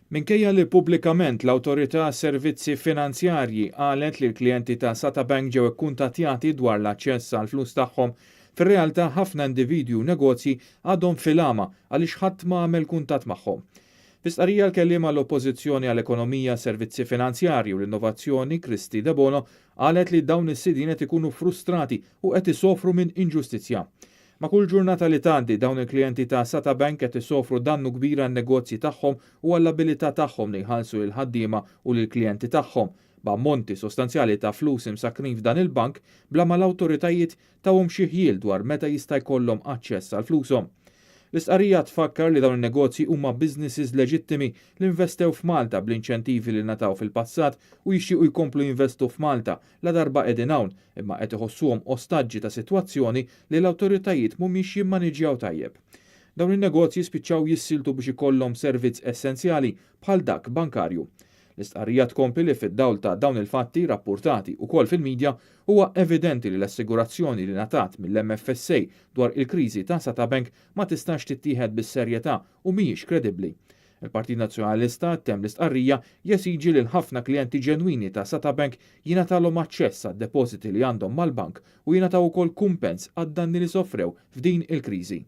Minkejja li pubblikament l-Awtorità għas-Servizzi Finanzjarji qalet li l-klijenti ta' Satabank ġew ikkuntattjati dwar l-aċċess għall-flus tagħhom, fir-realtà ħafna individwi u negozji għadhom fil-għama għaliex ħadd ma għamel kuntatt magħhom. Fi stqarrija l-kelliem għall-Oppożizzjoni għall-Ekonomija, Servizzi Finanzjarji u l-Innovazzjoni Kristy Debono qalet li dawn is-sidien qed ikunu frustrati u qed isofru minn inġustizzja. Ma' kull ġurnata li tgħaddi, dawn il-klijenti ta' Satabank qed isofru dannu kbir għan-negozji tagħhom u għall-abilità tagħhom li jħallsu lill-ħaddiema u lill-klijenti tagħhom, b'ammonti sostanzjali ta' flus imsakkrin f'dan il-bank bla ma l-awtoritajiet tawhom xi ħjiel dwar meta jista' jkollhom aċċess għal flushom. L-istqarrija tfakkar li dawn in-negozji huma businesses leġittimi li investew f'Malta bl-inċentivi li ngħataw fil-passat u jixtiequ jkomplu jinvestu f'Malta ladarba qegħdin hawn, imma qed iħossuhom ostaġġi ta' sitwazzjoni li l-awtoritajiet mhumiex jimmaniġġjaw tajjeb. Dawn in-negozji spiċċaw jissieltu biex ikollhom servizz essenzjali bħal dak bankarju. L-istqarrija tkompli li fid-dawl ta' dawn il-fatti rappurtati ukoll fil-midja huwa evidenti li l-assigurazzjoni li ngħatat mill-MFSA dwar il-kriżi ta' Satabank ma tistax tittieħed bis-serjetà u mhijiex kredibbli. Il-Partit Nazzjonalista, temm l-istqarrija, jesiġi li l-ħafna klijenti ġenwini ta' Satabank jingħatalhom aċċess għad-depożiti li għandhom mal-bank u jingħataw ukoll kumpens għad-danni li sofrew f'din il-kriżi.